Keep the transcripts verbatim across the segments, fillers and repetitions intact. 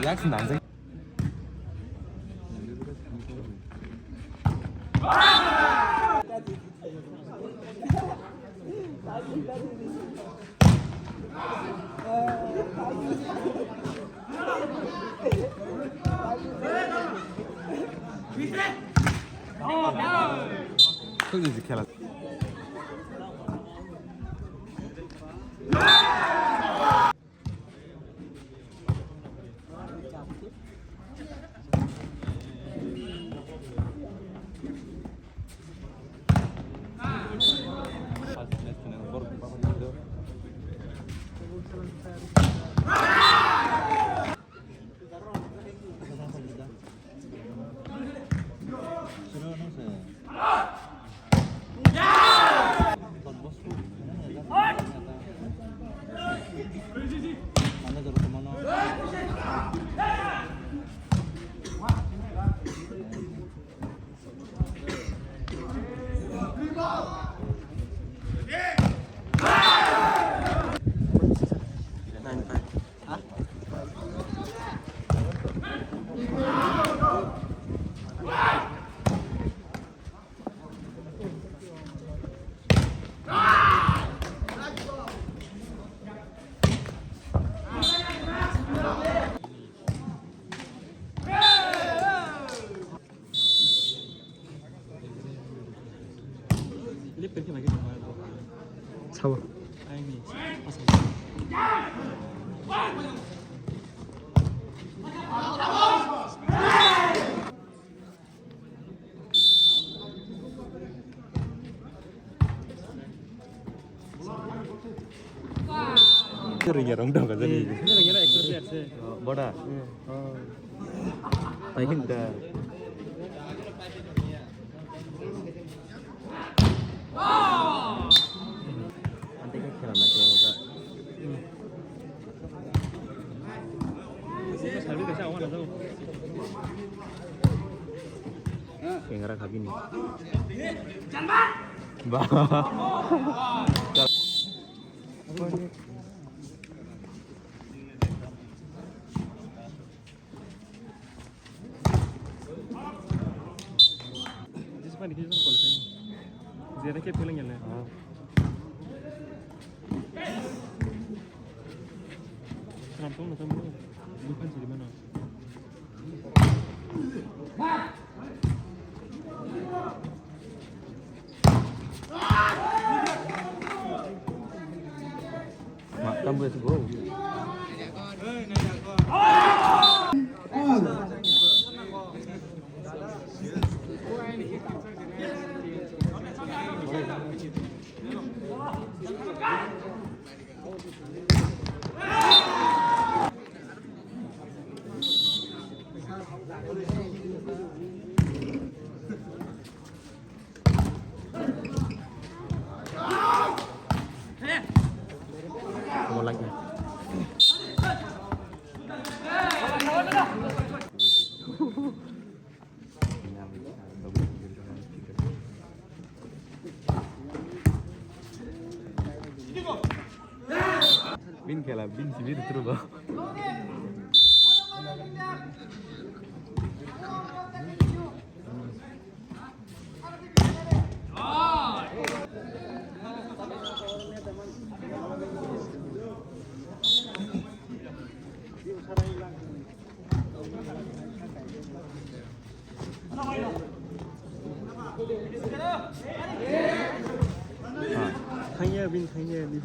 Yak swnam se. Khela. Sabo. Ringya rong dong ka jani. Ringya ekso player se. Boda. Pai khin ta. Ante ke khela na ke hoda. Engra khabini. Ba. Jismani khe jismani qualifying. Jera khe phelang yale. Ram tong na tamo. Bukan sih di mana? Mak, tambu ese go. Bin khela, bin simi rutru ba. Thangya bin, thangya bin.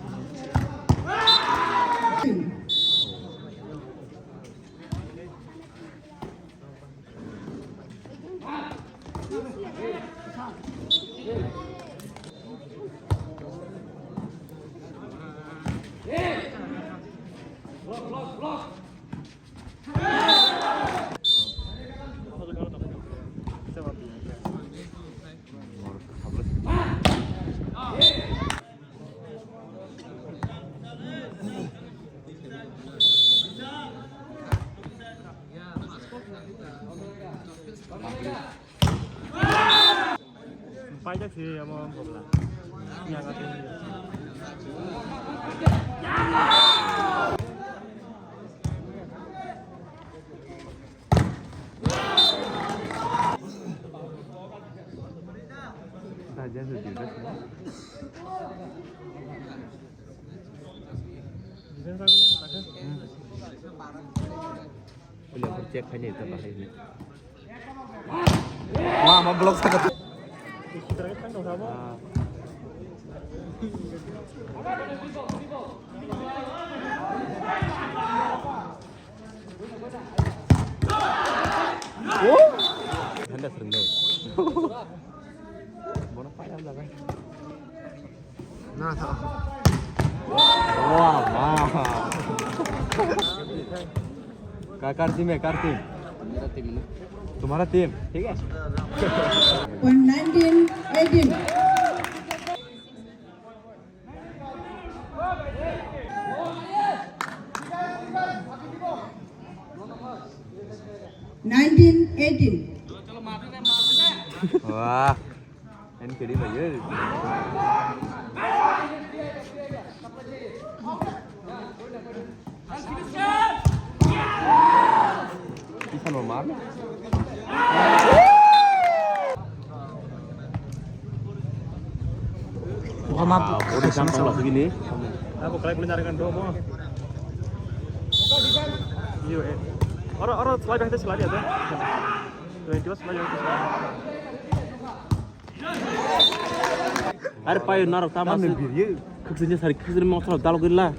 Paijak se amo bobla. Defense check khai ni ta bahai ni. Wah, ma block saka. Oh. Handa sering deh. Bono payah jaga. Wah, wah. Ka-, kar team hai, kar team? Tumhara team hai na? Tumhara team, thik hai? Point nineteen eighteen. Nineteen eighteen. Wah. N K D bhai, eh. Kisan mau mar. Wah, udah sampai lagi nih. Aku kalian punya rekan dua, Bang. Iya, eh. Orang, orang slide aja, slide aja. Twenty slide aja. Are payo narok tamo se. Khwksini sari khwksini mokthalo dalo gilla.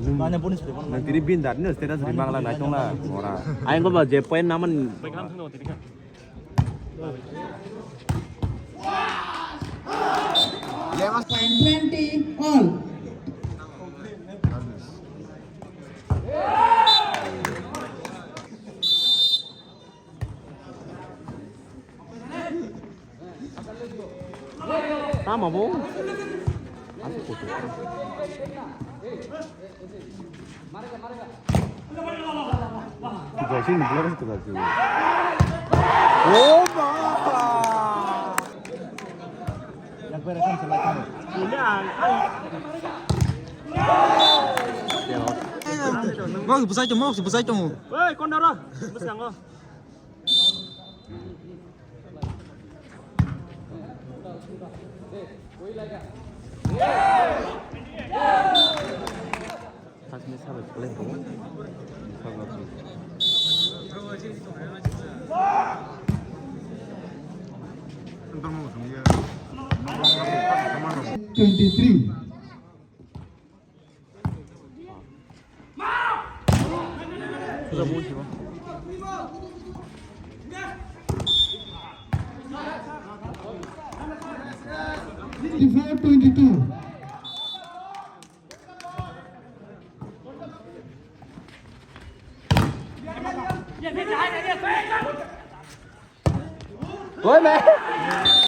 Nang tini bin dar ni status ri mangla nai tongla mora. Ayang ko ba je point naman. Point twenty all. Tamo bo. Tiga sini, dua ratus tiga sini. Oh, ma. Mau busai tu, mau busai tu. Woi, kondoro. Busai ngo. Twenty-three. Twenty-four twenty-two. Oi, man.